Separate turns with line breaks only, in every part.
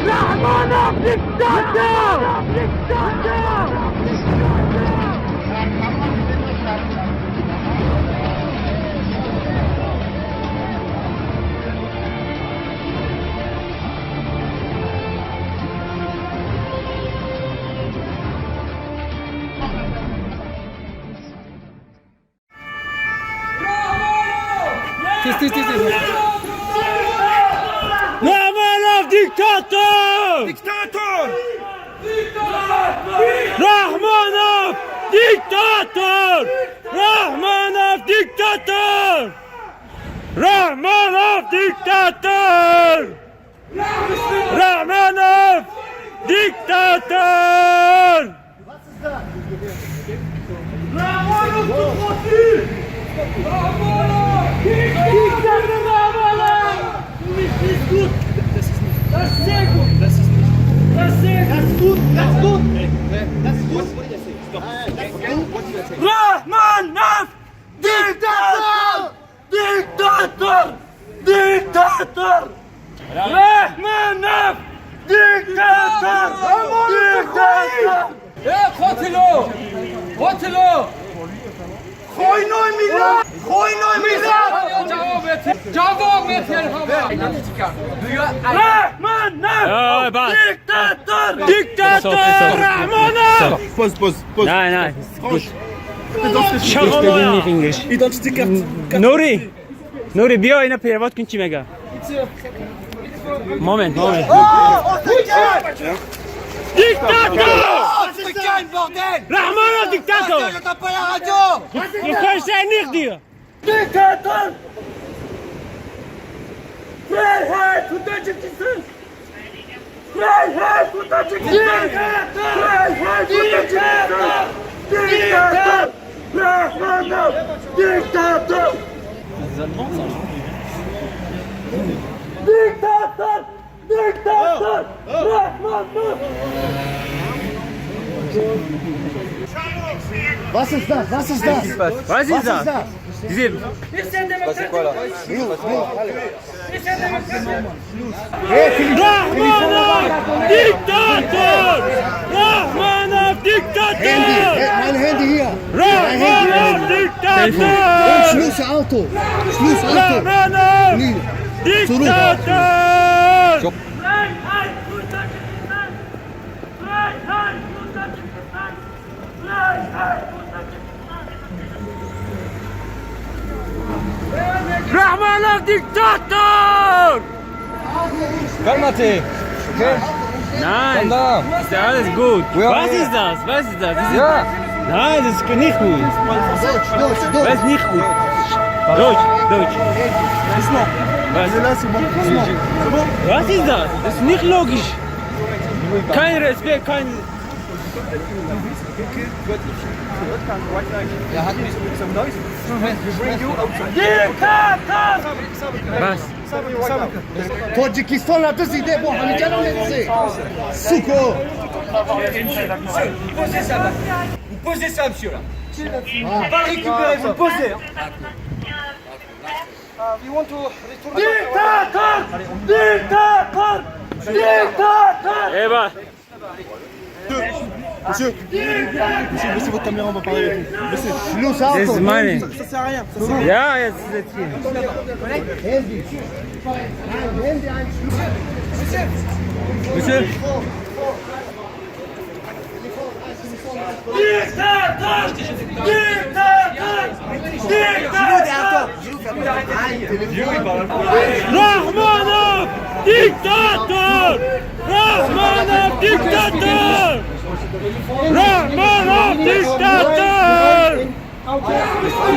Rahmanov diktator! Diktator!
Rahmanov diktator!
Diktator!
Rahmanov diktator! Rahmanov diktator! Rahmanov diktator! Rahmanov diktator!
Diktator Rahmanov! Ist gut! Das ist sehr gut! Das ist nicht. Das ist sehr gut! Das ist gut! Das ist gut! Das ist gut!
Rahmanov diktator! Diktator! Diktator! Rahmanov diktator! Diktator!
قاتلو! قاتلو!
خوینای میلاد! خوینای میلاد!
جواب بده!
Rahmanov! Diktator! Diktator! Rahmanov!
Pause, pause, pause.
Nein, nein.
Identité carte.
Nuri! Nuri بیا اینا پیروات کن چی میگه. Moment, Moment. Diktator! Rahmanov diktator! Du kannst ja nicht dir! Diktator! Freiheit für Tadschikistan! Freiheit für Tadschikistan! Freiheit für Tadschikistan! Diktator! Rahmanov! Diktator! Diktator! Diktator! Rahmanov!
Was ist das? Was ist das?
Was ist das? Diese Rahmanov! Diktator! Rahmanov
Handy,
diktator!
mein Handy hier.
Rahmanov
Und
diktator!
Schluss Auto. Schluss Auto.
Rahmanov
Nee.
diktator!
Freiheit für Tadschikistan! Freiheit für Tadschikistan! Freiheit für Tadschikistan!
Rahmanov diktator!
Calmate! Okay?
Nein,
Calm
ist ja alles gut.
We are
Was
here.
ist das? Was ist das? Das ist
Ja!
Nein, das ist nicht gut.
Deutsch, Deutsch,
Das
Deutsch.
ist nicht gut. Deutsch, Deutsch. Was? Was ist das? Das ist nicht logisch. Kein Respekt, kein. Was?
Tadschikistan hat das Idee, boah, hab ich ja noch nicht gesehen. Suko.
Vous posez ça, là. Vous posez ça, monsieur, là. Vous pas le récupérer, vous le posez. Hein.
Diktator! Diktator! Diktator!
Eba.
Monsieur, monsieur, baissez votre caméra, on va parler avec vous. Baissez.
Schluss
Das
Auto.
ist meine.
Ça sert à rien. Ça sert à rien.
Ja, jetzt ist jetzt hier.
Handy. Ein Handy, ein Schluss.
Monsieur.
Diktator! Diktator! Diktator!
Rahmanov diktator! Rahmanov diktator! Rahmanov diktator!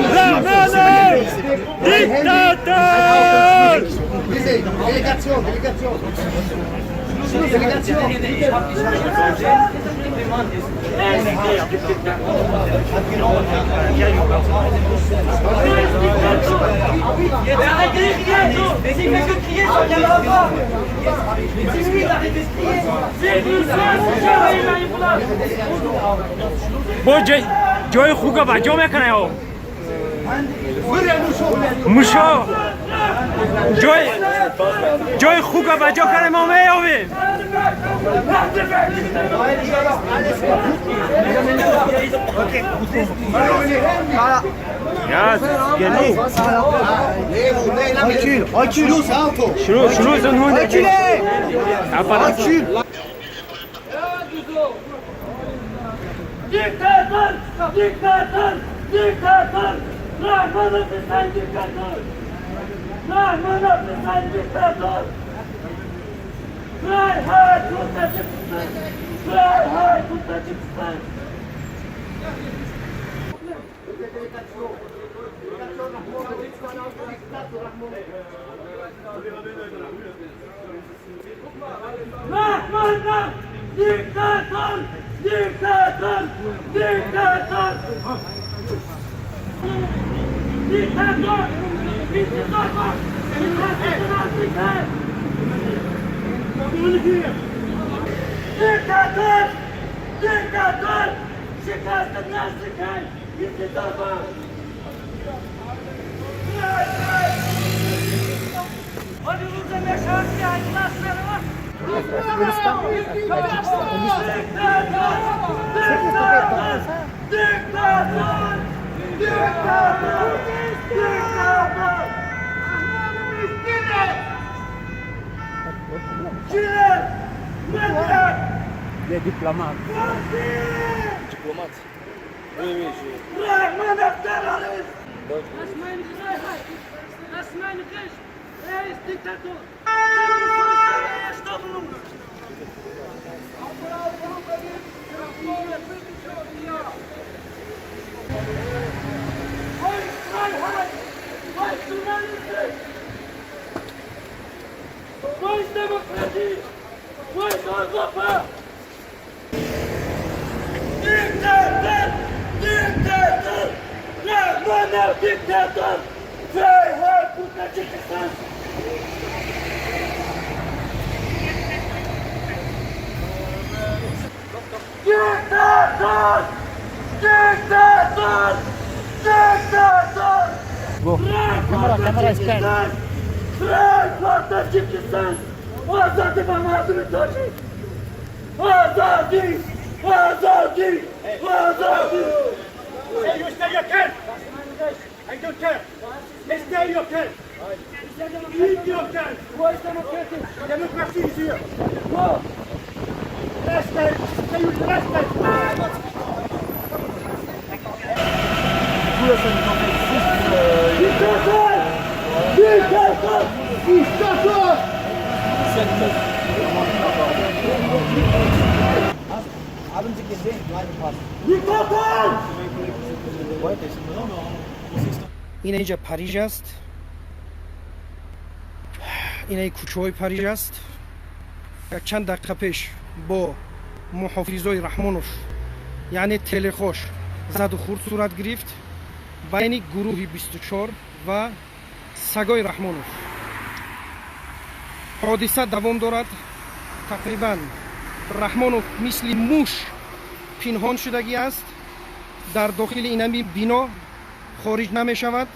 Rahmanov diktator!
Diese Delegation, Delegation. Delegation.
Mais arrêtez de crier. Mais s'il fait que crier, ça ne viendra pas. Mais dis-lui d'arrêter de crier.
با جای جای خوگا با جا میکنه. Мушо ҷои хука ба ҷо кардем, мо меёбем. Ja, genug.
Recule, recule.
Schluss und Hunde.
Recule.
Diktatör! Diktatör! Diktatör! Rahmanov ist ein Diktator! Rahmanov ist ein Diktator! Freiheit für Tadschikistan! Freiheit für Tadschikistan! Rahmanov! Diktatör! Diktatör! Diktatör! Diktatör! Diktatör! Diktatör! Diktatör! Şikayet nasıl? Diktatör! Hadi uzun meşaşi aydınlatları. Diktatör! Diktatör! Diktatör! Diktatör!
Les diplomates.
Diplomates. Oui, oui, je...
Das ist meine Freiheit! Das ist mein Recht! Er ist Diktator! Wo ist Demokratie? Wo ist Europa? Diktator! Diktator! Rahmanov Diktator! Freiheit für Tadschikistan! Diktator! Diktator! Diktator! Kamera, kamera ist Freiheit für Tadschikistan! Ozodi va mardumi tojik! Ozodi! Ozodi! Ozodi!
Hey, you stay your camp! I don't care! Stay your camp! Leave your camp!
Wo ist Demokratie?
Democracy is here!
Wo?
Last time! Stay with the last time!
Diktator! Diktator!
Diktatör!
Diktator!
Ин инҷа Париж аст, инаи кӯчаҳои Париж аст. Як чанд дақиқа пеш бо муҳофизои Раҳмонов, яъне телехош, заду хурд сурат гирифт байни гурӯҳи 24 ва сагои Раҳмонов. Ҳодиса давом дорад. Тақрибан Раҳмонов мисли муш пинҳон шудагӣ аст дар дохили инами бино, хориҷ намешавад.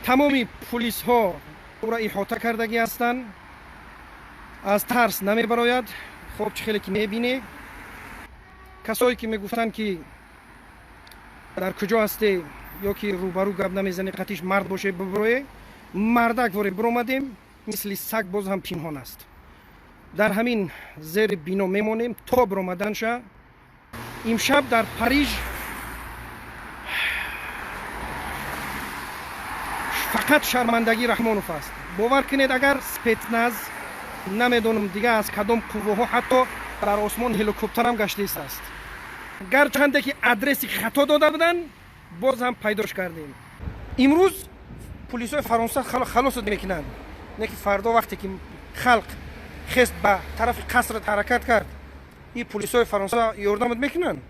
Тамоми пулисҳо ӯро иҳота кардагӣ ҳастанд, аз тарс намебарояд. Хоб, чӣ хеле ки мебинӣ, касое ки мегуфтанд, ки дар куҷо ҳастӣ ё ки рӯбарӯ гап намезанӣ, қатиш мард боше, бибурое, мардак воре биромадем, мисли саг боз ҳам пинҳон аст. Дар ҳамин зери бино мемонем то биромаданша. Имшаб дар Париж фақат шармандагӣ Раҳмонов аст. Бовар кунед, агар спецназ, намедонам, дига аз кадом қувваҳо, ҳатто дар осмон ҳеликоптерам гаштист аст, гарчанде ки адреси хато дода буданд, боз ҳам пайдош кардем. Имрӯз пулисои Фаронса халосот мекунанд, не ки фардо, вақте ки халқ хест, ба тарафи қаср ҳаракат кард, ин пулисои Фаронса ёрдамот мекунанд?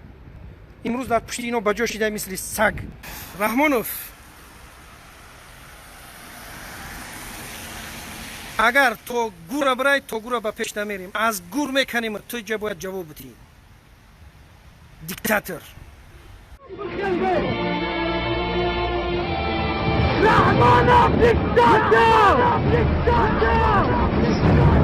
Имрӯз дар пушти ино ба ҷо шида, мисли саг. Раҳмонов, агар то гура бирай, то гура ба пеш намерем, аз гур меканем. Ту ҷа бояд ҷавоб бидиҳӣ, диктатор.
Hey! Rahmanov diktator! Diktator!